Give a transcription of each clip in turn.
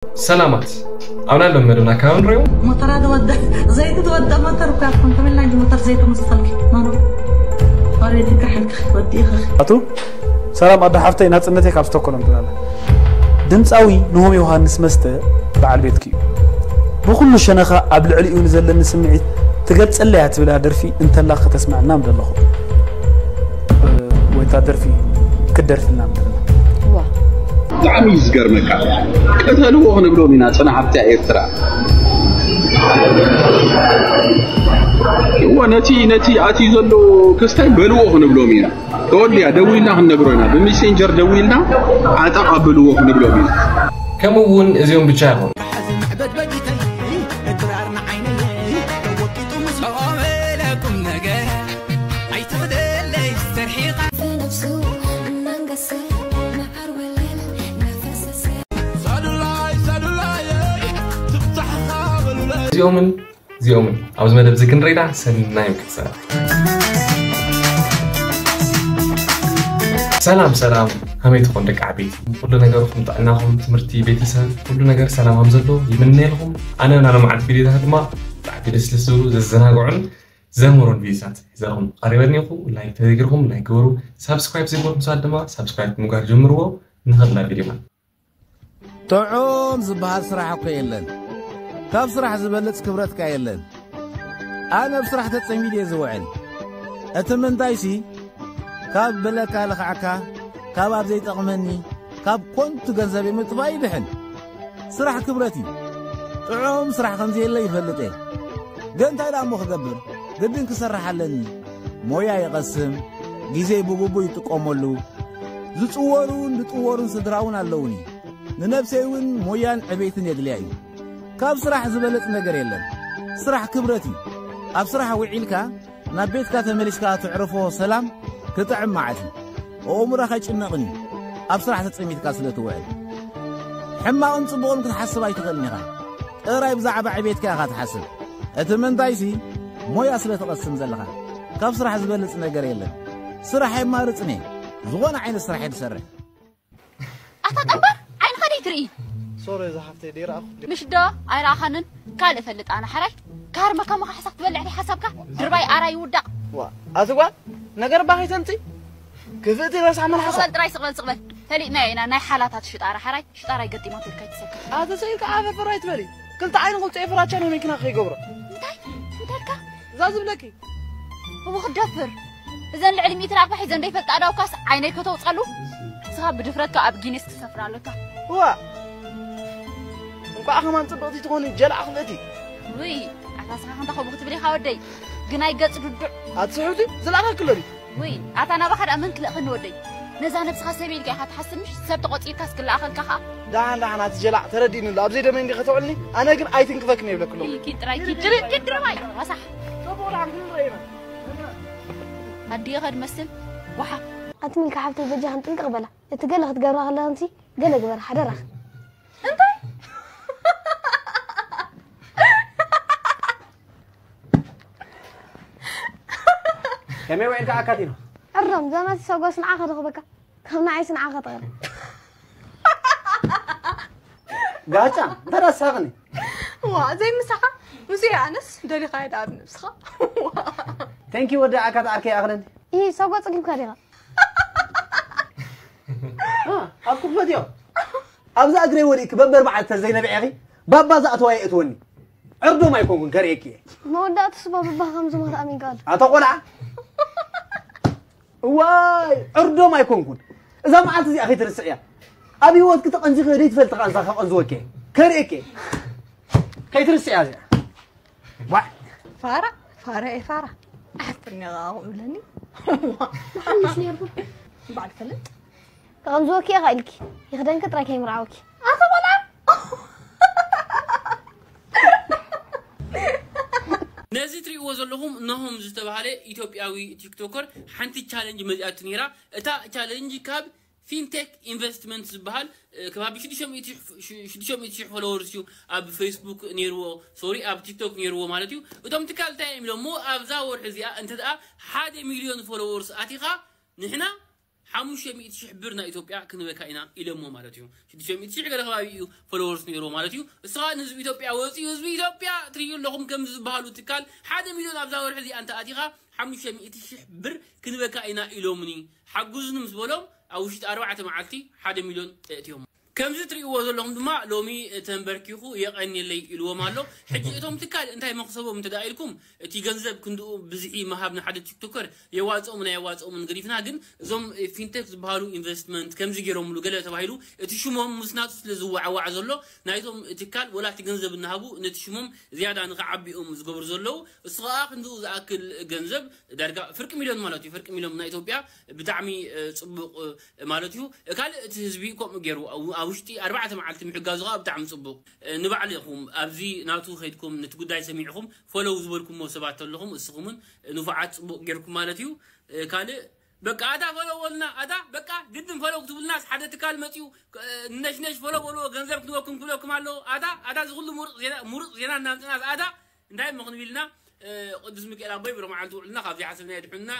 ሰላማት ኣብና ሎም መደብና ካብ ንሪኦ ሞተራ ተወደ ዘይት ተወደ ሞተር እኳ ኮን ተመላ እንጂ ሞተር ዘይት ምስተልክ ማኖ ኦሬዲ ከሕልክ ወዲ ይኸ ኣቱ ሰላም ኣዶ ሓፍተይ ናጽነተይ ካብ ስቶኮሎም ትላለ። ድምፃዊ ንሆም ዮሃንስ መስተ በዓል ቤትኪ እዩ። ብኩሉ ሸነኻ ኣብ ልዕሊኡ ንዘለኒ ስምዒት ትገልጸለያ ትብላ ደርፊ እንተላ ከተስምዐና ምደለኹ። ወይታ ደርፊ ክትደርፍልና ምደለና። ብጣዕሚ እዩ ዝገርመካ። ቅተልዎ ክንብሎም ኢና ጽናሓብታ ኤርትራ። እወ ነቲ ነቲ ኣትዩ ዘሎ ክስታይ በልዎ ክንብሎም ኢና። ተወዲያ ደዊልና ክንነግሮ ኢና። ብሜሴንጀር ደዊልና ዓጠቕ ኣብልዎ ክንብሎም ኢና። ከምኡ እውን እዚኦም ብቻ ይኾኑ። እዚኦምን እዚኦምን ኣብዚ መደብ እዚ ክንረኢና ሰናይ ምክትሰራ። ሰላም ሰላም፣ ከመይ ትኾን ደቂ ዓበይቲ? ኩሉ ነገርኩም ጥዕናኹም፣ ትምህርቲ፣ ቤተሰብ፣ ኩሉ ነገር ሰላም ከም ዘሎ ይምነየልኩም። ኣነ ናሎም ዓዲ ቪድዮታት ድማ ብጣዕሚ ደስ ደስ ዝብሉ ዘዘናግዑን ዘምህሩን ቪድዮታት ሒዘልኩም ቀሪበ እኒኹ። ላይክ ተዘይገርኩም ላይክ ግበሩ። ሳብስክራይብ ዘይገርኩም ሰባት ድማ ሳብስክራይብ ምግባር ጀምርዎ። ንኸድና ቪድዮና ጥዑም ዝበሃል ስራሕ እኮ የለን። ካብ ስራሕ ዝበልጽ ክብረትካ የለን። ኣነ ኣብ ስራሕ ተጸሚደ እየ ዝውዕል። እቲ ምንታይሲ ካብ በለካ ልኽዓካ፣ ካብ ኣብ ዘይጠቕመኒ፣ ካብ ኮንቱ ገንዘብ ምጥፋእ ይድሕን። ስራሕ ክብረት እዩ። ጥዑም ስራሕ ከም ዘየለ ይፈልጥ እየ። ግን እንታይ ደኣ እሞ ክገብር? ግድን ክሰርሕ ኣለኒ። ሞያ ይቐስም፣ ግዜይ ብግቡእ ይጥቀመሉ። ዝጽወሩን ዝጥወሩን ስድራ እውን ኣለውኒ። ንነብሰይ እውን ሞያን ዕቤትን የድልያ እዩ። ካብ ስራሕ ዝበለጽ ነገር የለን። ስራሕ ክብረት እዩ። ኣብ ስራሕ ውዒልካ ናብ ቤትካ ተመሊስካ ትዕርፎ ሰላም ክጥዕም መዓት እዩ። ኣእምሮኻ ኣይጭነቕን እዩ። ኣብ ስራሕ ተጸሚድካ ስለ ትውዕል ሕማቕን ጽቡቕን ክትሓስብ ኣይትኽእልን ኢኻ። ጥራይ ብዛዕባ ዕቤትካ ኢኻ ትሓስብ። እቲ ምንታይሲ ሞያ ስለ ትቐስም ዘለኻ። ካብ ስራሕ ዝበልጽ ነገር የለን። ስራሕ የማርጽን እየ። ዝኾነ ዓይነት ስራሕ እየ ዝሰርሕ። ኣታ ጠንባር ዓይንኻ ደይ ትርኢ ሶሪ ዝሓፍተይ ደይረኣኹ ምሽ ዶ ኣይረኣኻንን ካልእ ፈልጥ ኣነ ሓራይ ካርመካ መኻሕሳ ክትበልዕ ደይ ሓሳብካ ድርባይ ኣራይ ይውዳቕ ዋ ኣቲ ጓል ነገር ባኺ ተምፂ ክፍእቲ ረሳዕ መልሓሳ ስቕበል ጥራይ ስቕበል ስቕበል ፈሊጥናዮ ኢና ናይ ሓላታት ሽጣራ ሓራይ ሽጣራ ይገጢማ ትልካ ይትሰካ ኣቲ ስኢልካ ዓፈር ፍራይ ትበሊ ክልተ ዓይኒ ክልፅኦ ፍራቻ ናይ መኪና ከይገብሮ እንታይ እንታይ ኢልካ እዛ ዝብለኪ እሞ ክደፍር እዘን ልዕሊ ሚእቲ ናቕፋ ሒዘን ዘይፈልጣ ዳውካስ ዓይነይ ከተውፀሉ ንስኻ ብድፍረትካ ኣብ ጊኔስ ትሰፍር ኣለካ እዋ እንቋዕ ከማን ፅብቕቲ ትኾኒ ጀላዕ ክፍእቲ ውይ ኣታ ስኻ ክንዳ ከምኡ ክትብል ኢኻ ወደይ ግናይ ገፅ ድዱዕ ኣትስሕብቲ ዝለኣኸክለኒ ውይ ኣታ ናባኻ ደኣ መን ክልእኸኒ ወደይ ነዛ ነብስኻ ሰብ ኢልካ ኢኻ ትሓስብ ምሽ ሰብ ተቖፂርካስ ክለኣኸልካ ኸዓ ደሓን ደሓን ኣቲ ጀላዕ ተረዲእኒ ኣሎ ኣብዘይ ደመይ እንዲ ከተውዕልኒ ኣነ ግን ኣይትንክፈክን የብለክሎ ኪድ ጥራይ ኪድ ድርባይ ኪድ ድርባይ ረሳሕ ኣዲኻ ድመስል ጓሓ ኣቲ ሚልካ ሓብተይ በጃኽን ጥንቅቕ በላ እቲ ገለ ክትገብራ ከለኽንሲ ገለ ግበራ ሓደራኽን እንታይ ከመይ ውዒልካ ኣካቲና ዕርዶም ዛናቲ ሰጓስ ንዓኻ ረኽበካ ካብ ንዓይስ ንዓኻ ተቐርብ ጋጫ እንተ ረሳኽኒ ዋ ዘይምሳኻ ምስ ኣነስ ደሊኻዮ ደኣ ብነብስኻ ቴንኪ ወዲ ኣካት ዓርከይ ኣኽለኒ ይህ ሰጓ ጸጊምካ ዲኻ ኣብ ክፈትዮ ኣብዛ እግረይ ወዲእኪ በበር በዓል ተዘይነብዐኺ ባባ ዝኣተዋ የእትወኒ ዕርዶም ኣይኮንኩን ከርእየኪ እየ መወዳእትስ ባብባ ከም ዝሞት ኣሚንካ ኣሎ ኣታ ቆልዓ እዋይ ዕርዶም ኣይኮንኩን እዛ መዓልቲ እዚኣ ከይትርስዕያ ኣብ ህይወትኪ ተቐንዚኺ ዘይትፈልጢ ቃንዛ ከቐንዝወኪ እየ ከርእየኪ እየ ከይትርስዕያ እዚኣ ዋዕ ፋራ ፋራ እየ ፋራ ኣሕፍርኒ ቃቑ ብለኒ ንሓምስ ነርኩ በዓል ፈልጥ ተቐንዝወኪ እየ ኢልኪ ይኽደንኪ ጥራይ ከይምርዓወኪ ኣታ ቆልዓ ነዚ ትሪእዎ ዘለኹም ነሆም ዝተባህለ ኢትዮጵያዊ ቲክቶከር ሓንቲ ቻለንጅ መፂኣቱ ነይራ። እታ ቻለንጅ ካብ ፊንቴክ ኢንቨስትመንት ዝበሃል ከባቢ ሽዱሽተ ሚእቲ ፎሎወርስ እዩ ኣብ ፌስቡክ ነይርዎ ሶሪ ኣብ ቲክቶክ ነይርዎ ማለት እዩ። እቶም ትካል እንታይ እዮም ኢሎሞ ኣብዛ ወርሒ እዚኣ እንተ ሓደ ሚሊዮን ፎሎወርስ ኣቲኻ ንሕና ሓሙሽተ ሚእቲ ሽሕ ብር ናይ ኢትዮጵያ ክንበካ ኢና ኢሎሞ ማለት እዩ። ሽዱሽተ ሚእቲ ሽሕ ገለ ከባቢ እዩ ፎሎወርስ ነይርዎ ማለት እዩ። እሱ ከዓ ንህዝቢ ኢትዮጵያ ወፂኡ፣ ህዝቢ ኢትዮጵያ ትርእዩ ኣለኹም፣ ከምዚ ዝበሃሉ ትካል ሓደ ሚልዮን ኣብዛ ወርሒ እዚኣ እንተኣቲኻ ሓሙሽተ ሚእቲ ሽሕ ብር ክንበካ ኢና ኢሎምኒ፣ ሓጉዝኒ ምስ በሎም ኣብ ውሽጢ ኣርባዕተ መዓልቲ ሓደ ሚልዮን እእትዮም። ከምዚ ትርእይዎ ዘለኹም ድማ ሎሚ ተንበርኪኹ የቐንየለይ ኢልዎም ኣሎ። ሕጂ እቶም ትካል እንታይ መኽሰቦም እንተ ደኣ ኢልኩም፣ እቲ ገንዘብ ክንድኡ ብዝሒ ምሃብ ንሓደ ቲክቶከር የዋፅኦምን ኣየዋፅኦምን ገዲፍና፣ ግን እዞም ፊንቴክ ዝበሃሉ ኢንቨስትመንት ከምዚ ገይሮምሉ ገለ ተባሂሉ እቲ ሽሞም ምስ ናቱ ስለ ዝወዓዋዕ ዘሎ ናይቶም ትካል ወላ እቲ ገንዘብ እናሃቡ ነቲ ሽሞም ዝያዳ ንኽዓቢ እዮም ዝገብሩ ዘለዉ። እሱ ከዓ ክንድኡ ዝኣክል ገንዘብ ዳርጋ ፍርቂ ሚልዮን ማለት እዩ፣ ፍርቂ ሚልዮን ናይ ኢትዮጵያ ብጣዕሚ እ፣ ፅቡቕ እ፣ ማለት እዩ። ካልእ እቲ ህዝቢ ከምኡ ገይሩ ኣብ ኣብ ውሽጢ ኣርባዕተ መዓልቲ ምሕጋዙ ከዓ ብጣዕሚ ፅቡቅ። እ፣ ንባዕልኹም ኣብዚ ናቱ ከይድኩም ነቲ ጉዳይ ሰሚዕኹም ፎሎው ዝበልኩሞ ሰባት ኣለኹም፣ እስኹምን ንፉዓት ፅቡቅ ገይርኩም ማለት እዩ። እ፣ ካልእ በቃ ኣታ ፎሎው በሉና፣ ኣታ በቃ ግድን ፎሎው ክትብሉናስ ሓደ ትካል መፅዩ እ፣ ነሽነሽ ፎሎው በልዎ ገንዘብ ክትበኩም ክብለኩም ኣሎ። ኣታ ኣታ እዚ ኩሉ ሙሩፅ ዜና ሙሩፅ ዜና እናምፅናስ ኣታ እንታይ እሞ ክንብል ኢልና እ፣ ቅዱስ ሚካኤል ኣቦይ ብሎመዓልቲ ውዕልና ካብዚ ሓሰብና የድሕንና።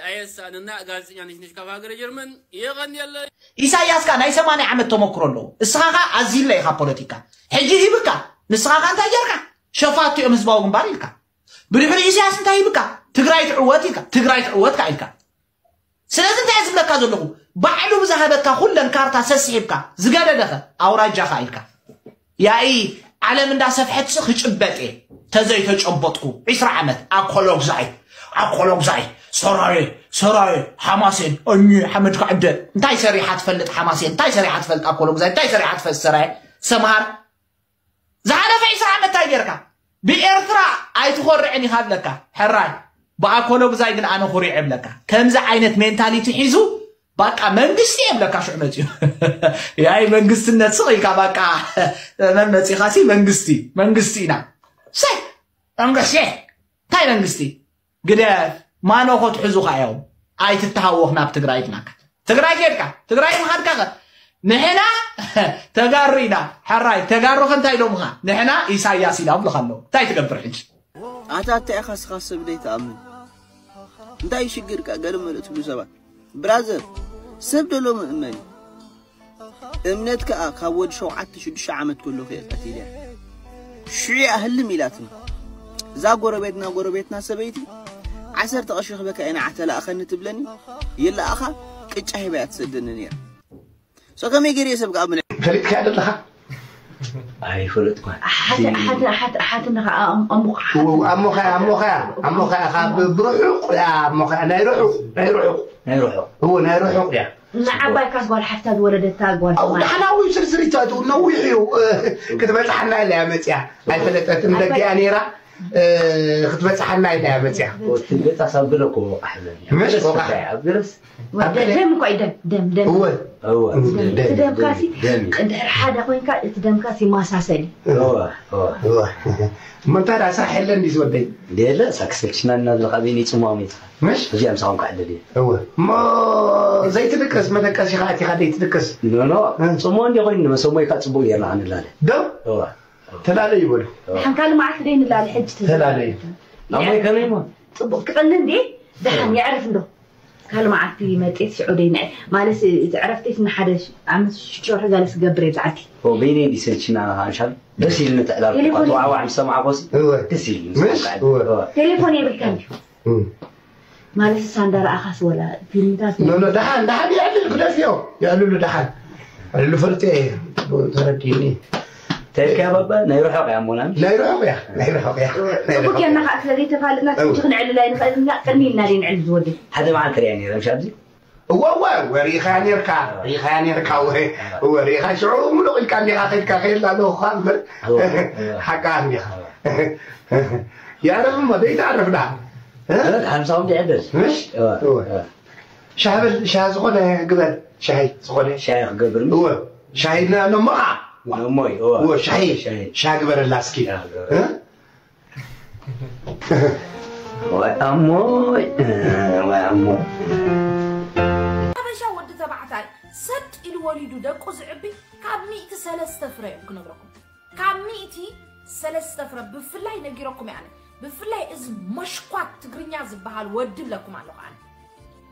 ኣየሳእንና ጋዜጠኛ ነሽነሽ ካብ ሃገረ ጀርመን የቐንየለይ። ኢሳያስ ከኣ ናይ ሰማንያ ዓመት ተመክሮ ኣለዎ። እስኻ ከኣ ኣዚላ ኢኻ ፖለቲካ። ሕጂ ሂብካ። ንስኻ ከኣ እንታይ ጌርካ? ሸፋቱ እዮም ህዝባዊ ግንባር ኢልካ። ብድሕሪ ኢሳያስ እንታይ ሂብካ? ትግራይ ትዕወት ኢልካ። ትግራይ ትዕወት ከኣ ኢልካ። ስለዚ እንታይ ዝብለካ ዘለኹ? ባዕሉ ብዝሃበካ ኩለን ካርታ ሰስሒብካ ዝገደደኸ ኣውራጃኻ ኢልካ። ያኢ ዓለም እንዳሰፍሐትሲ ክጭበጥ እየ ተዘይተጨበጥኩ ዒስራ ዓመት ኣኮሎግዛይ ኣኮሎግዛይ ሰራየ ሰራየ ሓማሴን እኚ ሓመድ ካዕደ እንታይ ሰሪሓ ትፈልጥ ሓማሴን እንታይ ሰሪሓ ትፈልጥ ኣኮሎግዛይ እንታይ ሰሪሓ ትፈልጥ ሰራየ ሰምሃር ዝሓለፈ ዒስራ ዓመት እንታይ ጌርካ ብኤርትራ ኣይትኾርዕን ኢኻ ኣለካ ሕራይ ብኣኮሎግዛይ ግን ኣነ ኩሪዐ እብለካ ከምዚ ዓይነት ሜንታሊቲ ሒዙ ባቃ መንግስቲ የብለካ ሽዑ መፅዩ ያይ መንግስትነት ስቕ ኢልካ ባቃ መን መፂኻሲ መንግስቲ መንግስቲ ኢና ሰይ መንግስቲ እንታይ መንግስቲ ግደፍ ማኖ ከትሕዙኻ እዮም ኣይትተሃወኽ ናብ ትግራይ ኢልናካ ትግራይ ኬድካ ትግራይ ምኻድካ ኸ ንሕና ተጋሩ ኢና ሕራይ ተጋሩ ኸ እንታይ ኢሎምኻ ንሕና ኢሳያስ ኢሎም ልኻ ኣለዉ እንታይ ትገብር ሕጂ ኣታ እንታይ ኢኻ ስኻ ሰብ ደይ ትኣምን እንታይ ሽግርካ ገለ መለ ትብሉ ሰባት ብራዘር ሰብ ደሎ ምእመን እዩ እምነት ከኣ ካብ ወዲ ሸውዓተ ሽዱሽተ ዓመት ከሎ ከየ ቀቲልያ ሽዑ እያ ህልም ኢላትኒ እዛ ጎረቤትና ጎረቤትና ሰበይቲ ዓሰርተ ቅርሺ ክበካ ኢና ተላእኸኒ ትብለኒ ይለኣኻ ቅጫ ሂባ እያ ትሰደኒ ነይራ so ከመይ ገይረ ሰብ ከኣ ምን ፈሊጥካያ ደለኻ ኣይፈለጥኳን ሓትንኻ ኣሞኻያ ኣሞኻያ ኣሞኻያ ካብ ብርሑቕ እያ ኣሞኻያ ናይ ርሑቕ ናይ ርሑቕ ናይ ርሑቕ እዎ ናይ ርሑቕ እያ ንዓባይ ካስ ጓል ሓፍታ ዝወለደታ ጓል ኣው ዳሕናዊ ዝርዝሪታቱ ነዊሕ እዩ ክትበፅሓና ኢላ እያ መፅያ ኣይፈለጠትን ደጊኣ ነይራ ክትበፅሓና ኢላ እያ መፅያ ትንገፃ ሳብ ገለ እኮ ወቃሕ መን እያ መሽ ወቃሕ ኣብ ገለስ ደም እኮ እዩ ደም ደም ደም እወ እወ እቲ ደምካሲ እንድሕር ሓደ ኮይንካ እቲ ደምካሲ ይመሳሰል እዩ እወ እወ እወ እሞ እንታይ ደኣ ስራሕ የለን ድዩ ዝወደይ የለ ሳክሰልችና እናብለካ በይነይ ፅሙዋ መይትካ መሽ እዚኣ ምሳኹም ክዕደል እየ እወ እሞ ዘይትድቅስ መደቀሲ ከዓ እቲካ ዘይትድቅስ ኖኖ ፅሙዋ እንዲ ኮይኑ ንመሰሞይ ከዓ ፅቡቅ ጌርና ክንላለ ዶ እወ ተላለዩ በሉ። ንሓንካሊ መዓልቲ ደይ ንላለ ሕጂ ተዘ- ተላለዩ። ኣሞይ ከመይ እሞ? ጽቡቕ ክቕኒ እንዴ? ደሓን የዕርፍ እንዶ። ካልእ መዓልቲ መጽኤት ሽዑ ደይ ንዕ ማለት እቲ ዕረፍተይ ንሓደ ዓመት ሽዱሽተ ወርሒ ጋለስ ክገብር እየ ብዓልቲ። ኦ በይነይ እንዲ ሰልችና ኣንሻል ደስ ኢልኒ ተዕላል ቴሌፎን ተዋዕዋዕ ምስ ሰማዕኮስ እወ። ደስ ኢልኒ ምስ ምሽ? ሰማዕኮስ። እወ። እወ። ቴሌፎን የብልካን ድዩ? እም። ማለት እሳ እንዳረኣኻስ ወላ ፊልምታት ኖ ኖ ደሓን ደሓን የዕልል ክደፍዮ የዕልሉ ደሓን ዕልሉ ፈልጥ እየ ተረዲኒ ተልካ ባባ ናይ ርሑቕ እያ ሞና ናይ ርሑቕ እያ ናይ ርሑቕ እያ ናይ ጽቡቅ ርሑቕ ጌርና እያ። ከዓ ስለ ዘይተፋለጥና ትንሽ ክንዕልል ኣይንኽእልን ኢና ቅድሚ ኢልና ደይ ንዕልል ዝወደይ ሓደ መዓልቲ ሪኣ ነይረ ምሽ ኣብዚ እወ እወ ወሪኢኻያ ኔርካ ሪኢኻያ ኔርካ እወ እወ ሪኢኻ ሽዑ ምሉቕ ኢልካ እንዲኻ ከድካ ከየላ ኣለኹ እኳ እምበር ሓቃ እንዲኻ የዕርፍ እሞ ደይትዓርፍ ደኣ ሓምሳኹም ይዕደል ምሽ እወ ሻህ በል ሻህ ዝኾነ ግበር ሻሂ ዝኾነ ሻሂ ክገብር እወ ሻሂ ኢልና ነሞኻ ነሞይ እወ እወ ሻሂ ሻሂ ሻህ ግበረላ እስኪ እ? ወይ ኣሞይ ወይ ኣሞይ ሓበሻ ወዲ ተባዕታይ ሰጥ ኢሉ ወሊዱ ደቁ ዝዕቢ ካብ ሚእቲ ሰለስተ ፍረ እዮም ክነግረኩም ካብ ሚእቲ ሰለስተ ፍረ ብፍላይ ነጊረኩም እየ ኣነ ብፍላይ እዚ መሽኳት ትግርኛ ዝበሃል ወዲ ብለኩም ኣለኹ ኣነ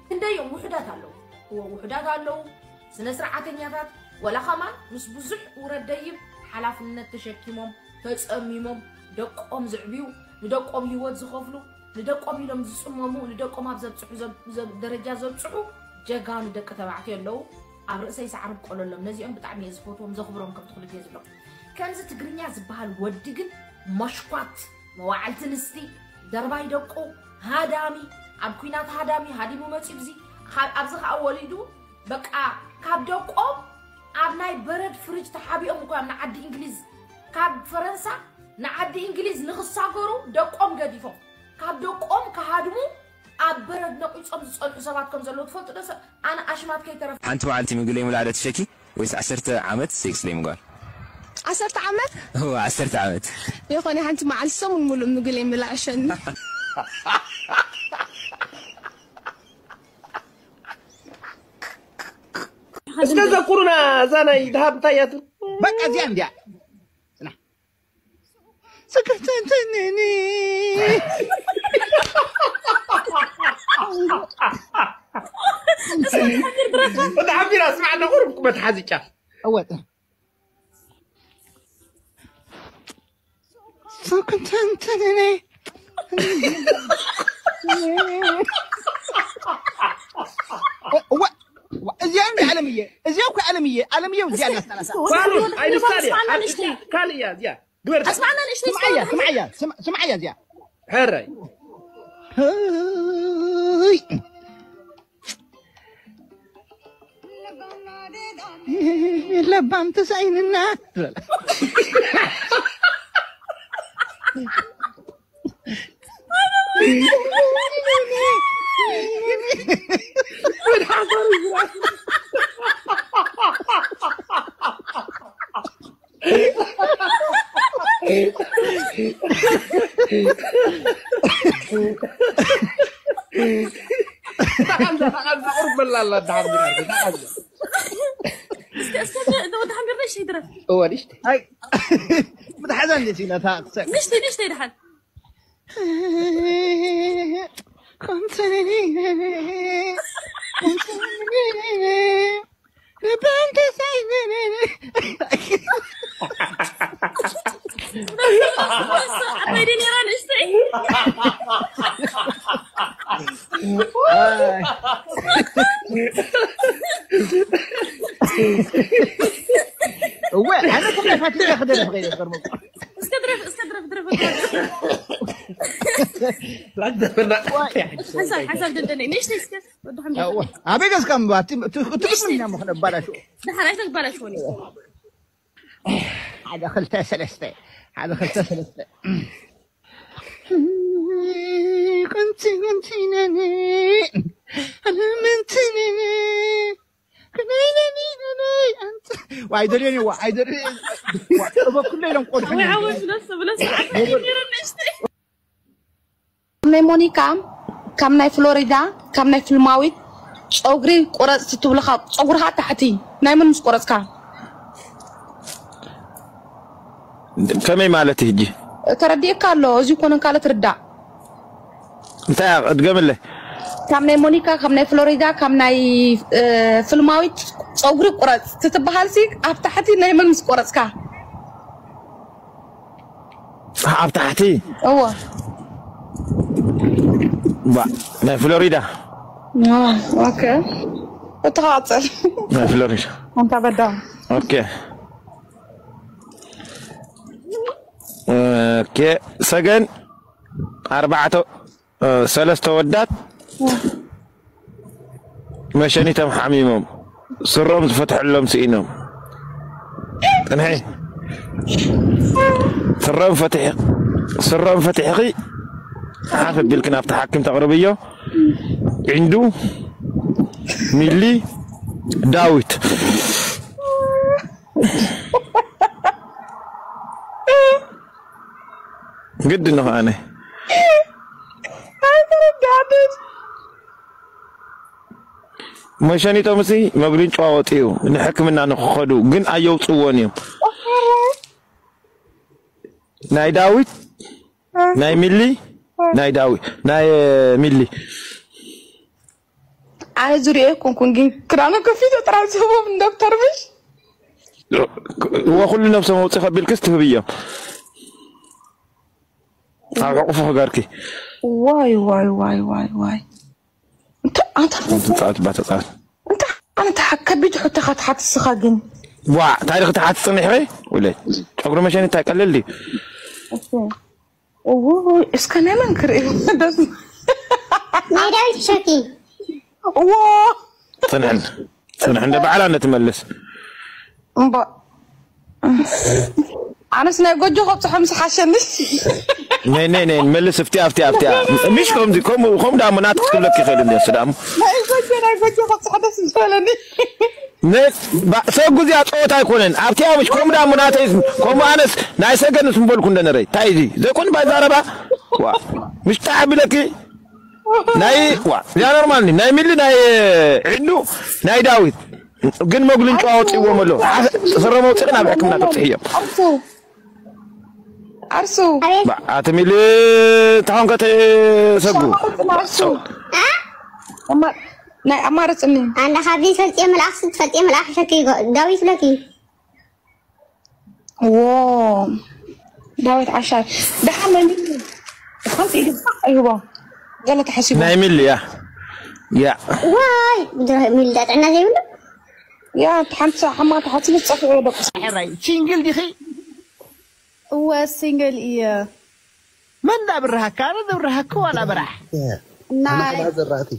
ክንደይ እዮም ውሑዳት ኣለዉ ውሑዳት ኣለዉ፣ ስነ ስርዓተኛታት፣ ወላ ከማን ምስ ብዙሕ ውረድ ደይብ ሓላፍነት ተሸኪሞም ተጸሚሞም ደቆም ዘዕብዩ፣ ንደቆም ህይወት ዝኸፍሉ፣ ንደቆም ኢሎም ዝጽመሙ፣ ንደቆም ኣብ ዘብጽሑ ዘብ- ዘብ- ደረጃ ዘብጽሑ ጀጋኑ ደቂ ተባዕትዮ ኣለዉ። ኣብ ርእሰይ ሳዕሪ ብቆለሎም። ነዚኦም ብጣዕሚ እየ ዝፈትዎም ዘኽብሮም ከም ትኽሉ ግዜ ዝብሎም። ከምዚ ትግርኛ ዝበሃል ወዲ ግን መሽኳት መዋዕልቲ ንስቲ ደርባይ ደቁ ሃዳሚ ኣብ ኩናት ሃዳሚ ሃዲሙ መፂኡ ብዚ ካብ- ኣብዚ ከዓ ወሊዱ በቃ ካብ ደቆም ኣብ ናይ በረድ ፍርጅ ተሓቢኦም እኳ ንዓዲ እንግሊዝ ካብ ፈረንሳ ንዓዲ እንግሊዝ ንክሳገሩ ደቆም ገዲፎም ካብ ደቆም ክሃድሙ ኣብ በረድ ነቂጾም ዝጸንሑ ሰባት ከም ዘለዉ ትፈልጡ ዶ? ሰብ ኣነ ኣሽማት ከይተረፈ ሓንቲ መዓልቲ ምግቢ ለይምብላዕ ዶ ትሸኪ ወይስ ዓሰርተ ዓመት ሴክስ ለይምግባር? ዓሰርተ ዓመት እወ ዓሰርተ ዓመት። ይኾነ ሓንቲ መዓልቲ ሰሙን ሙሉእ ምግቢ ለይምብላዕ ሸኒ። እስከ ዘኩሩና እዛ ናይ ድሃብ እንታይ እያ ትብል? በቃ እዚኣ እንዲያ። ጽና። ስክፍተንተንኒ። እታ ሓቢራ ስማዕ፣ ነቑር መትሓዚ ጫፍ። እወ። ስክፍተንተንኒ። እወ። እዚኣ እንደ ኣለምየ። እዚኣ እኮ ኣለምየ። ኣለምየ እዚኣ እናስተናሳ። ባሉን፣ ኣይንሳድያ። ካልእ እያ እዚኣ። ግበር። ኣስማዕና ንእሽተይ ስምዓያ፣ ስምዓያ፣ ስም- ስምዓያ እዚኣ። ሕራይ። ህይ። ለባም ተሳኢንና ትበል። ተቐንዘ፣ ተቐንዘ፣ ቁሩብ በላ ኣላ፣ ደሓር ቢራ፣ ተቐንዘ። እስከ፣ እስከ፣ ዶ፣ ደሓን ቢራ፣ ንእሽተይ ድረፍ። እወ፣ ንእሽተይ። ኣይ፣ ምትሓዛ እንዴት ኢላ፣ እታ ክሰ- ንእሽተይ፣ ንእሽተይ ደሓን። ኮንተኒ፣ ኮንተኒ። እወ፣ ኣነ ተኸፋፊለ ክደርፍ ከይደ ዝገርመኩም። እስከ ድረፍ፣ እስከ ድረፍ፣ ድረፍ፣ ድረፍ። ሓሳብ፣ ሓሳብ ደንደነይ። ንእሽተይ እስከ ወዲ ሓምድ። እወ፣ ኣበይ ገዝካ እምባ? እቲ፣ እቲ፣ እቲ ደሓን ኣይተባላሽወኒ። ሓደ ክልተ ሰለስተ፣ ሓደ ክልተ ሰለስተ። ከምቲ፣ ከምቲ ነኒ፣ ኣለምንቲ ነኒ። ዋይ ደልዮኒ፣ ዋይ ደልዮኒ። ዋ፣ እበ ኩሎ ኢሎም ቆድሑ። ወይ ዓወት ብለስ፣ ብለስ፣ ዓወት ይረነሽቲ። ካብ ናይ ሞኒካ፣ ካብ ናይ ፍሎሪዳ፣ ካብ ናይ ፍልማዊት ጸጉሪ ቁረጽ ትብልኻ፣ ጸጉርኻ ታሕቲ ናይ መን ምስ ቆረጽካ? ከመይ ማለት እዩ ሕጂ? ተረዲእካ ኣሎ፣ እዚ ይኮነን ካልእ ትርዳእ። እንታይ እያ? እድገምለይ። ካብ ናይ ሞኒካ፣ ካብ ናይ ፍሎሪዳ፣ ካብ ናይ፣ እ፣ ፍልማዊት ጸጉሪ ቁረጽ ትትበሃል ሲ ኣብ ታሕቲ ናይ መን ምስ ቆረጽካ? ኣብ ታሕቲ? እወ። ባ፣ ናይ ፍሎሪዳ። አ፣ ኦኬ። እትኻጽል። ናይ ፍሎሪዳ። ኣንታ በዳ። ኦኬ። ኦኬ። ሰገን ኣርባዕተ፣ እ፣ ሰለስተ ወዳት መሸኒቶም ሓሚሞም ስሮም ዝፈትሐሎም ስኢኖም። ጽንሒ። ስሮም ፈትሒ-፣ ስሮም ፈትሕኺ ሓፍ ኣቢልኪ ናብቲ ሓኪም ተቕርብዮ። ዒንዱ፣ ሚሊ፣ ዳዊት። ግድ ንኸኣነ። ኣይተረዳእንን። መሸኒጦምሲ መጉሊን ጨዋ ወፂኡ ንሕክምና ንክኸዱ ግን ኣየውፅዎን እዮም። ናይ ዳዊት፣ ናይ ሚሊ፣ ናይ ዳዊት፣ ናይ ሚሊ። ኣነ ዝሪኦ ኣይኮንኩን፣ ግን ክዳኑ ከፊቱ ጥራይ ዝህቦም ንዶክተር ምሽ። እዋ ኩሉ ነብሶም ኣውፂእ ከቢልክስ ትህብዮም ኣብ ሕቁፉ ክገርኪ። ዋይ ዋይ ዋይ ዋይ ዋይ። እንተ ኣንተ ተፃወት ባ ተፃወት። እንተ ኣንተ ከቢድ ሕቶኻ ትሓትት ንስኻ ግን። ዋ ታሪክ ትሓትት ፅኒሕኺ ውለይ። ጨጉሪ መሸኒ እንታይ ቀለል ድዩ? እዎ እስከ ናይ መን ክርኢ ደስ ናይ ዳዊት ሸኪ እዎ ፅንሕን ፅንሕን ደ ባዕላ ነትመልስ። እምባ ኣነስ ናይ ጎጆ ከብፅሖ ምስ ሓሸንስ ነይ ነይ ነይ መልስ እፍቲያ እፍቲያ እፍቲያ። ምሽ ከምዚ ከምኡ ከምኡ ደኣ እሞ ናትክ ክብለክ ይኽእል እንዲ እሱ ደኣ እሞ ናይ ጎጆ ናይ ጎጆ ከብፅሖ ደስ ዝበለኒ። ሰጉ እዚኣ ፀወታ ኣይኮነን ኣብቲያ ምሽ ከምኡ ደኣ እሞ ናተይ ከምኡ ኣነስ ናይ ሰገንስ ምበልኩ እንደነረይ እንታይ እዚ ዘይኮን ባዛረባ ዋ ምሽ ጣዕ ቢለኪ ናይ ዋ እዚኣ ኖርማል ናይ ሚሊ ናይ ዕዱ ናይ ዳዊት ግን መጉልንጫ ኣውፅዎም ኣሎ። ስረ መውፅእን ኣብ ሕክምና ተብፅሕዮም። ኣርሱ ኣርሱ ኣቲ ሚሊ ታኾንከ ተሰጉ ኣርሱ ናይ ኣማርፅኒ ኣንዳ ካብዚ ፈልጥየ መልኣኽ ስትፈልጥየ መልኣኽ ሸኪ ዳዊት ብለኪ ዎ ዳዊት ዓሻር ደሓን መን ሓንቲ ኢዱ ኣይህቦ ገለ ተሓሲቡ ናይ ሚሊ ያ ያ ዋይ ሚልዳ ጥዕና ዘይብሉ ያ ሓንቲ ሓማ ተሓሲቡ ዝፀፍዑ ደቂ ሕራይ ሲንግል ዲኺ? እወ ሲንግል እየ። መን ዳብርሃካ? ኣነ ዘብርሃካ ዋላ በራሕ? ናይ ዘራእቲ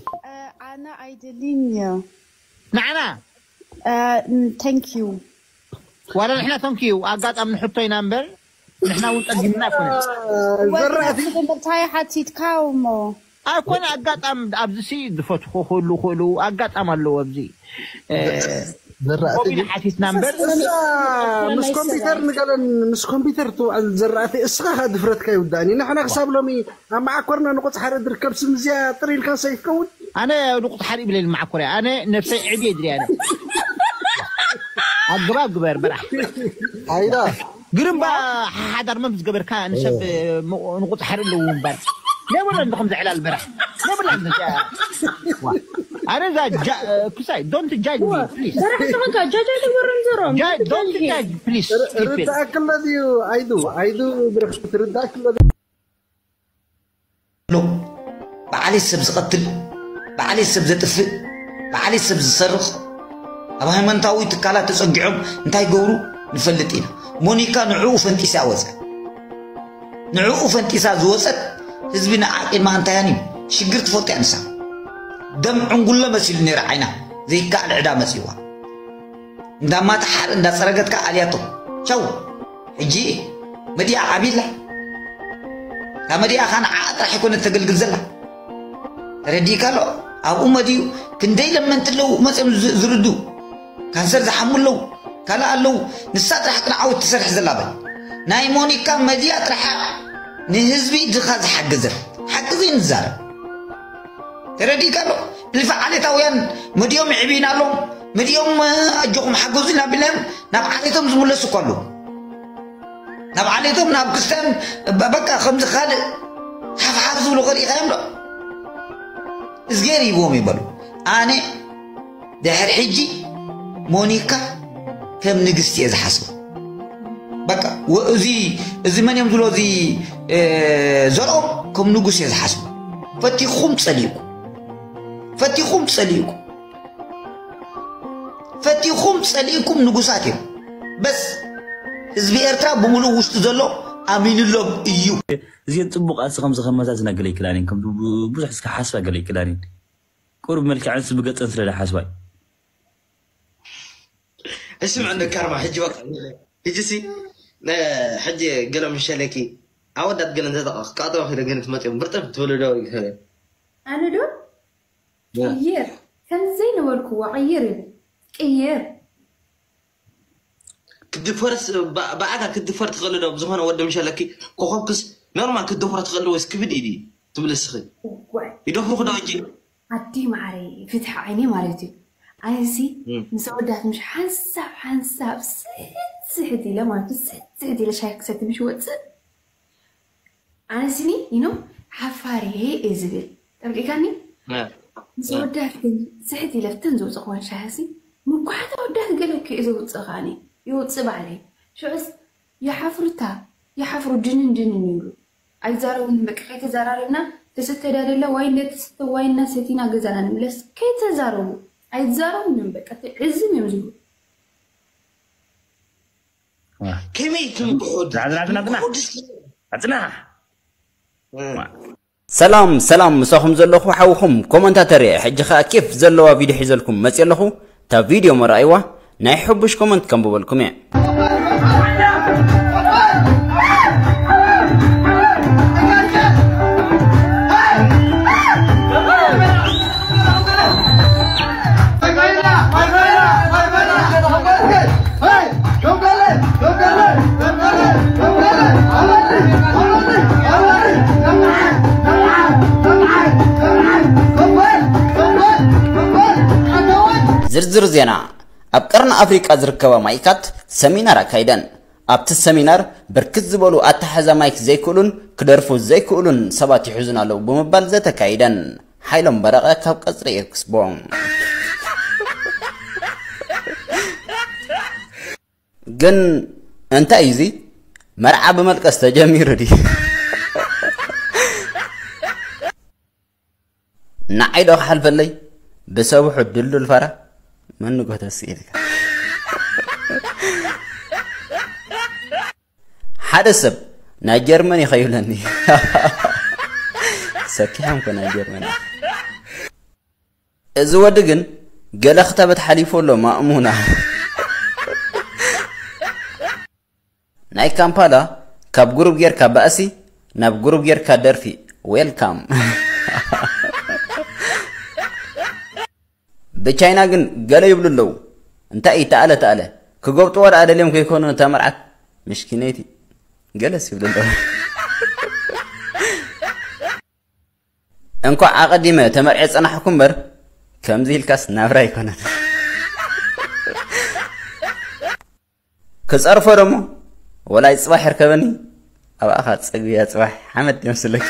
ኣነ ኣይደልን እየ። ንዓና Thank you። ዋላ ንሕና ተንክዩ ኣጋጣሚ ንሕቶ ኢና እምበር ንሕና እውን ጠጊምና ኣይኮነን። ዘራእቲ እንታይ ሓቲትካ እሞ ኣይኮነ ኣጋጣሚ ኣብዚ ሲ ዝፈትኹ ክህሉ ክእሉ ኣጋጣሚ ኣለዎ ኣብዚ እ፣ ዘራእቲ ኮሚን ሓቲትና እምበር እሳ ምስ ኮምፒውተር ንገለን ምስ ኮምፒውተር ትውዕል ዘራእቲ እስኻ ኸ ድፍረትካ ይውዳእኒ ንሕና ክሳብ ሎሚ ኣብ መዓኮርና ንቑፅ ሓረ ድርከብ ስም እዚኣ ጥር ኢልካ ሰይፍ ከውን ኣነ ንቁፅ ሓሪ ብለይ ማዕኮርያ ኣነ ነብሰይ ዕብየ ድርያ ነ ኣግባብ ግበር በራሕ ኣይዳ ግርምባ ሓዳር መም ዝገበርካ ንሰብ ንቁፅ ሓሪ ኣለዎ እምበር ዘይብሎ እንዲ ከም ዘዕላል በራሕ ዘይብላ ኣነ እዛ ክሳይ don't judge me please ሰራሕ ተኾንካ ጃጃ ተወረን ዘሮም don't judge please ርዳእክሎ ድዩ ኣይዱ ኣይዱ ብርክ ርዳእክሎ ኣሎ። ብዓሌት ሰብ ዝቐትል፣ ብዓሌት ሰብ ዘጥፍእ፣ ብዓሌት ሰብ ዝሰርቕ፣ ኣብ ሃይማኖታዊ ትካላት ተጸጊዖም እንታይ ገብሩ ንፈልጥ ኢና። ሞኒካ ንዕኡ ፈንጢሳ ወጸ። ንዕኡ ፈንጢሳ ዝወጸት ህዝቢ ንዓ ቂድማ ኣንታያን እዩ። ሽግር ትፈልጥ እያ ንሳ። ደም ዕንጉሎ መሲሉ ነይሩ ዓይና። ዘይከኣል ዕዳ መጺዋ። እንዳማታ ሓር እንዳጸረገትካ ኣልያቶ ቻው ሕጂ መዲያ ዓቢላ ካብ መዲያ ኻን ዓኣ ጥራሕ ኣይኮነ ተገልግል ዘላ ተረዲእካ ኣሎ ኣብኡ መዲዩ ክንደይ ለመንቲ ኣለዉ መፅኦም ዝርዱ ካንሰር ዝሓሙ ኣለዉ ካልእ ኣለዉ ንሳ ጥራሕ ቅንዓወት ትሰርሕ ዘላ በል ናይ ሞኒካ መዲያ ጥራሕ ንህዝቢ ድኻ ዝሓገዘት ሓቂ ዘይንዛረብ ተረዲእካ ኣሎ እልፊ ዓሌታውያን መዲኦም ይዕብዩና ኣለዉ መዲኦም ኣጆኹም ሓገዙ ኢና ቢልናዮም ናብ ዓሌቶም ዝምለሱ እኮ ኣለዉ ናብ ዓሌቶም ናብ ክስታን በቃ ከምዚ ካልእ ሓፍሓፍ ዝብሉ ከሪእኻዮም ዶ እዝጌር ይብዎም ይበሉ ኣነ ድሕር ሕጂ ሞኒካ ከም ንግስቲ እየ ዝሓስቡ በቃ እዚ እዚ መን እዮም ዝብሎ እዚ ዘርኦም ከም ንጉስ እየ ዝሓስቡ ፈቲኹም ፀሊእኩም ፈቲኹም ፀሊእኩም ፈቲኹም ፀሊእኩም ንጉሳት እዮም በስ ህዝቢ ኤርትራ ብምሉእ ውሽጡ ዘሎ ኣሚንሎም እዩ እዚን ፅቡቅ ኣሲ ከም ዝኸመታ ዝነገለ ይክላኒን ከም ብዙሕ እስከ ሓስባ ገለ ይክላኒን ቁሩብ መልክዐን ስ ብገፀን ስለ ሓስባይ እስምዕ እንደ ካርማ ሕጂ በቃ ሕጂ ሲ ሕጂ ገለ ምሸለኪ ኣወዳት ገለ እንተ ክቃጠሎ ክደ ግን ትመፅኦም ብርጥፍ ትብሉ ዶ ይክእል ኣነ ዶ ቅይር ከምዚ ዘይነበርክዎ ቅይር እዩ ቅይር ክትድፈርስ ብኣካ ክትድፈር ትኽእል ዶ ብዝኾነ ወዲ ምሸለኪ ኮኸብክስ ኖርማል ክትደፍሮ ትኽእል ወይስ ክብድ ኢዲ ትብል እስኺ ይደፍሩክ ዶ እንጂ ኣዲ ማዕረይ ፍትሒ ዓይኒ ማለት እዩ ኣነሲ ምስ ኣወዳት ምሽ ሓንሳብ ሓንሳብ ስሕት ስሕት ኢለ ማለት እዩ ስሕት ስሕት ኢለ ሻይ ክሰቲ ምሽ ወፅእ ኣነስኒ you know ሓፋር እየ እየ ዝብል ተረዲእካኒ ምስ ወዳት ግን ስሕት ኢለ ፍተን ዘውፅእክወን ሻህሲ ምኳሓት ኣወዳት ገለ እኮ እዩ ዘውፅእ ከዓኒ ይውፅእ ባዕለይ ሽዑስ ይሓፍሩታ ይሓፍሩ ድንን ድንን ይብሉ ኣይዛረቡን በቃ ከይተዘራረብና ተሰተዳደለ ዋይ ለተሰተ ዋይና ሰቲና ገዛና ንምለስ ከይተዛረቡ ኣይዛረቡን በቃ ዕዝም እዮም ዝብሉ ከመይ ትንብሖ ኣፅናሕ ሰላም ሰላም ምሳኹም ዘለኹ ሓውኹም ኮመንታተር እየ ሕጂ ኸኣ ኬፍ ዘለዋ ቪድዮ ሒዘልኩም መፅየ ኣለኹ እታ ቪድዮ መርኣይዋ ናይ ሕቡሽ ኮመንት ከንብበልኩም እየ ዝርዝር ዜና ኣብ ቀርኒ ኣፍሪቃ ዝርከባ ማይካት ሰሚናር ኣካይደን ኣብቲ ሰሚናር ብርክት ዝበሉ ኣተሓሕዛ ማይክ ዘይክእሉን ክደርፉ ዘይክእሉን ሰባት ይሕዙን ኣለዉ ብምባል ዘተካይደን ሓይሎም በረቐ ካብ ቀፅሪ ኤክስቦ ግን እንታይ እዩ እዚ መርዓ ብመልቀስ ተጀሚሩ ድዩ ንዓይ ዶ ክሓልፈለይ ብሰብሑ ድልዱል ፋራ መን ንጎተሲ ኢልካ ሓደ ሰብ ናይ ጀርመን ይኸይብለኒ ሰኪሖም ኮ ናይ ጀርመን እዚ ወዲ ግን ገለ ክታበት ሓሊፉ ኣሎ ማእሙና ናይ ካምፓላ ካብ ጉሩብ ጌርካ ባእሲ ናብ ጉሩብ ጌርካ ደርፊ ዌልካም ብቻይና ግን ገለ ይብሉ ኣለዉ እንታይ እዩ ተኣለ ተኣለ ክጎብጥዎ ደኣ ደልዮም ከይኮኑ እታ መርዓት ምሽኪነይቲ ገለስ ይብሉ ኣለዉ እንኳዕ ኣቐዲመ ተመርዐ ጸናሕኩ እምበር ከምዚ ኢልካስ ናብራ ኣይኮነን ክጸርፎ ደሞ ወላይ ጽባሕ ይርከበኒ ኣብኣኻ ጸግብያ ጽባሕ ሓመድ የምስለኪ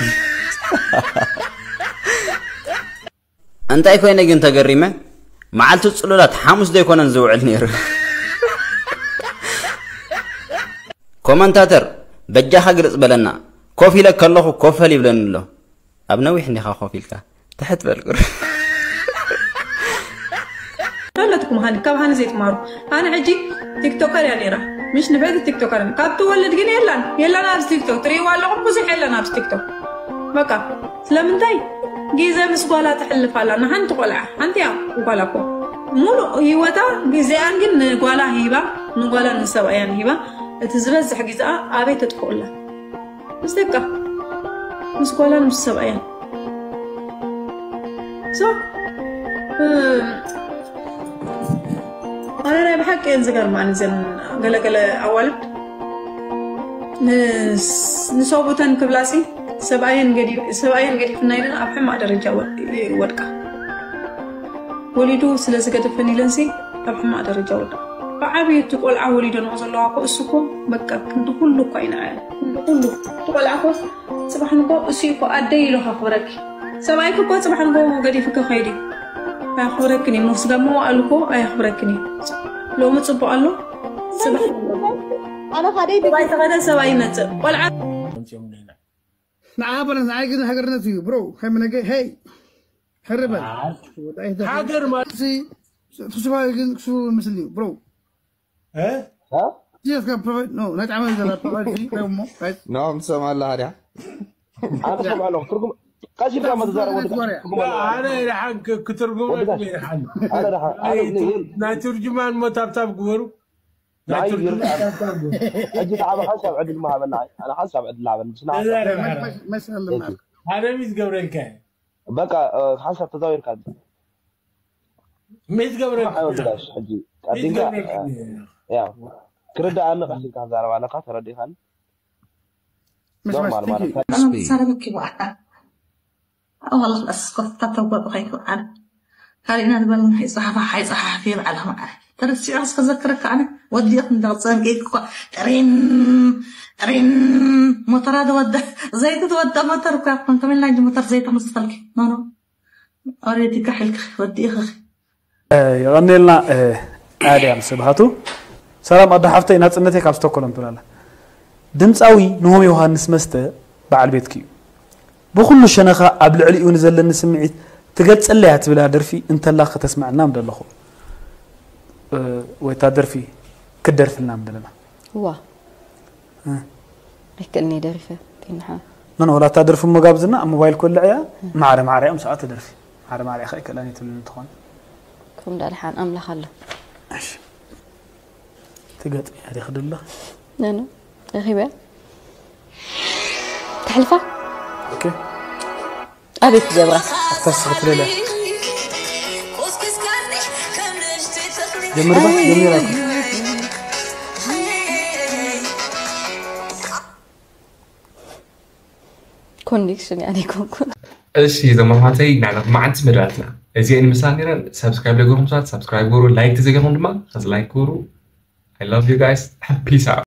እንታይ ኮይነ ግን ተገሪመ መዓልቲ ጽሉላት ሓሙስ ዘይኮነን ዝውዕል ነይሩ ኮመንታተር በጃኻ ግልጽ በለና ኮፍ ኢለ ከለኹ ኮፈል ይብለኒ ኣሎ ኣብ ነዊሕ እንዲኻ ኮፍ ኢልካ ትሕት በል ቁር ፈለጥኩም ሃኒ ካብ ሃኒ ዘይትማሩ ሃኒ ሕጂ ቲክቶከር እያ ነይራ ምሽ ንፍዕቲ ቲክቶከር ካብ ትወልድ ግን የላን የላን ኣብዚ ቲክቶክ ትርእይዋ ኣለኹም ብዙሕ የለን ኣብዚ ቲክቶክ በቃ ስለምንታይ ግዜ ምስ ጓላ ተሕልፍ ኣላ ንሓንቲ ቆልዓ ሓንቲ እያ ጓላ እኮ ሙሉእ ህይወታ ግዜኣን ግን ንጓላ ሂባ ንጓላ ንሰብኣያን ሂባ እቲ ዝበዝሕ ግዜኣ ኣበይ ተጥፍኡላ ምስ ደቃ ምስ ጓላን ምስ ሰብኣያን so ኣነ ናይ ብሓቂ እየን ዝገርማኒ እዘን ገለገለ ኣዋልድ ንሰቡተን ክብላሲ ሰብኣየን ገዲፍና ኢለን ኣብ ሕማቅ ደረጃ ወድቃ ወሊዱ ስለ ዝገደፈን ኢለንሲ ኣብ ሕማቅ ደረጃ ወድቃ ብዓብዩ እቲ ቆልዓ ወሊደንኦ ዘለዋ ኮ እሱ ኮ በቃ ክንዲ ኩሉ እኳ ኢና ክንዲ ኩሉ እቲ ቆልዓ ኮ ፅባሕ ንጎ እሱ እኮ ኣደይ ኢሉ ከኽብረኪ ሰብኣይኪ እኮ ፅባሕ ንጎ ገዲፉ ከኸይድ እዩ ኣያኽብረክን እዩ ሞስጋ መዋእሉ እኮ ኣያኽብረክን እዩ ሎሚ ፅቡቅ ኣሎ ፅባሕ ኣነ ካደይ ሰብኣይ ተኸደ ሰብኣይ ይመፅእ ቆልዓ ንዓ በለ ንዓይ ግን ሃገርነት እዩ ብሮ ሃይመነገ ሄይ ሕርበል ሃገር ማለት ተስፋ ግን ክሱ ምስል እዩ ብሮ እ ዚስ ጋር ፕሮቫይድ ኖ ናይ ጣዕመ ዘላ ፕሮቫይድ ሲ ወይ ሞ right ናም ትሰምዓላ ሃዲያ ኣነ ሰምዓለኹ ትርጉም ቀስ ኢልካ መትዛረብ ወዲ ወርያ ኣነ ይርሓን ክትርጉመልኩም ይርሓን ኣነ ደሓ ኣነ እብለይ ናይ ትርጅማን ሞ ታብታብ ግበሩ ናይ ንዓይ ትርጅማ ይርዳእ ታብታብ ግበሩ ሕጂ ንዓመ ሓንሳብ ዕድል ምሃበና ኣነ ሓንሳብ ዕድል ሃበኒ ብስና መሰል ኣነ ሚት ገብረልካ እየ በቃ ሓንሳብ ተዛዊርካ ሚት ገብረልካ ሓወልትዳሽ ሕጂ ሚት ቀዲምካ ገብረልካ ያ ክርዳኣኒ ቀስ ኢልካ ክዛረብ ኣለካ ተረዲኻኒ مش ኖርማል مستحيل ማለት ኣነ ክዛረበኪ ይብዓል ኣዋላ ክላስ ኮፍታ ተጓጡ ከይትብዓል ካሊእና ዝበለና ይፅሓፋ ሓይፀሓፍ ይብዓል ከመዓለ ተረሲዑ ከዘክረካ ኣነ ወዲእክ እንዳፀንቂ እኳ ጥሪን ጥሪን ሞተራ ዝወደ ዘይቲ ዝወደ ሞተር እኳ ይኮን ከመላ እንጂ ሞተር ዘይቲ ክምስተልኪ ኖኖ ኦሬዲ ካሕ ኢልኪ ወዲእኺ። የቐኔልና ኣድያም ስብሃቱ። ሰላም ኣዶ ሓፍተይ፣ ናጽነተይ ካብ ስቶኮሎም ትብላላ። ድምፃዊ ንሆም ዮሃንስ መስተ በዓል ቤትኪ እዩ። ብኩሉ ሸነኻ ኣብ ልዕሊኡ ንዘለኒ ስምዒት ትገልጸለያ ትብላ ደርፊ እንተላ ከተስምዐና ምደለኹ። ወይ እታ ደርፊ ክትደርፍልና ምደለና። ዋ ኣይክእልኒ ደሪፈ ቲንሓ ኖ ኖ፣ ወላ እታ ደርፊ እሞ ጋብዝና ኣብ ሞባይል ኮልዕ እያ። ማዕረ ማዕረ እያ ምስኣ ትደርፊ። ማዕረ ማዕረ እያ ከይክእላን ትብልን ትኾን። ከም ዳድሓን ኣምላኽ ኣሎ። እሺ ትገጥሚ እያ ዲኺ ድላ ነኑ ረኺበ ተሕልፋ ኦኬ። ኣቤት ጀብራ ኣታስ ክትለለ ጀምርባ ጀሚራ ኮንዲክሽን ያኔ ኮንኩን እሺ ዘማሓተይ ናዕና መዓንቲ መደባትና እዚአን ምሳን ነረን። ሰብስክራይብ ለገርኩም ሰባት ሰብስክራይብ ገሩ፣ ላይክ ተዘገርኩም ድማ ከዚ ላይክ ገሩ። I love you guys. Peace out.